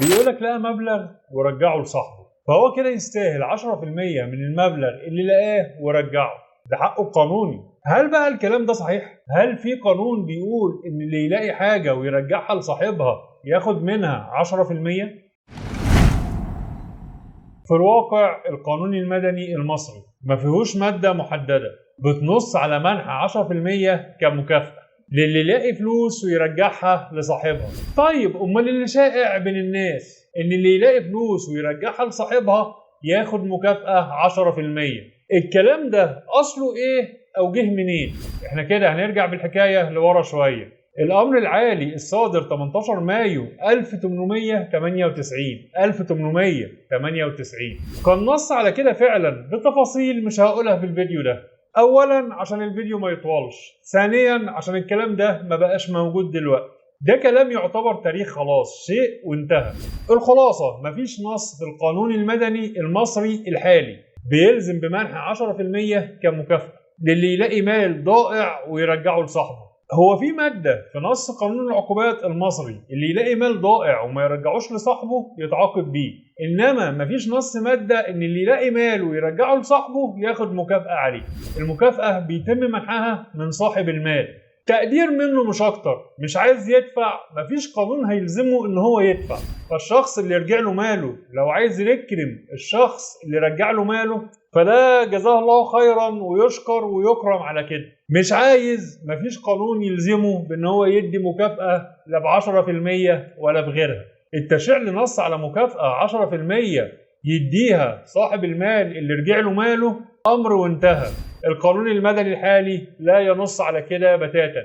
بيقولك لقى مبلغ ورجعه لصاحبه، فهو كده يستاهل 10% من المبلغ اللي لقاه ورجعه، ده حقه القانوني. هل بقى الكلام ده صحيح؟ هل في قانون بيقول ان اللي يلاقي حاجة ويرجعها لصاحبها ياخد منها 10%؟ في الواقع القانون المدني المصري ما فيهوش مادة محددة بتنص على منح 10% كمكافأة للي يلاقي فلوس ويرجعها لصاحبها. طيب امال اللي شائع بين الناس ان اللي يلاقي فلوس ويرجعها لصاحبها ياخد مكافأة 10%، الكلام ده اصله ايه او جه منين؟ احنا كده هنرجع بالحكاية لورا شوية. الامر العالي الصادر 18 مايو 1898 1898 كان نص على كده فعلا بتفاصيل مش هقولها في الفيديو ده. اولا عشان الفيديو ما يطولش، ثانيا عشان الكلام ده ما بقاش موجود دلوقتي، ده كلام يعتبر تاريخ خلاص، شيء وانتهى. الخلاصة مفيش نص في القانون المدني المصري الحالي بيلزم بمنح 10% كمكافأة للي يلاقي مال ضائع ويرجعه لصاحبه. هو في مادة في نص قانون العقوبات المصري اللي يلاقي مال ضائع وما يرجعوش لصاحبه يتعاقب بيه، انما مفيش نص مادة ان اللي يلاقي مال ويرجعه لصاحبه ياخد مكافأة عليه. المكافأة بيتم منحها من صاحب المال، تقدير منه مش اكتر، مش عايز يدفع مفيش قانون هيلزمه ان هو يدفع. فالشخص اللي يرجع له ماله لو عايز يكرم الشخص اللي رجع له ماله فده جزاه الله خيرا ويشكر ويكرم على كده، مش عايز مفيش قانون يلزمه بان هو يدي مكافأة لا ب 10% ولا بغيرها. التشريع اللي نص على مكافأة 10% يديها صاحب المال اللي رجع له ماله امر وانتهى. القانون المدني الحالي لا ينص على كده بتاتا.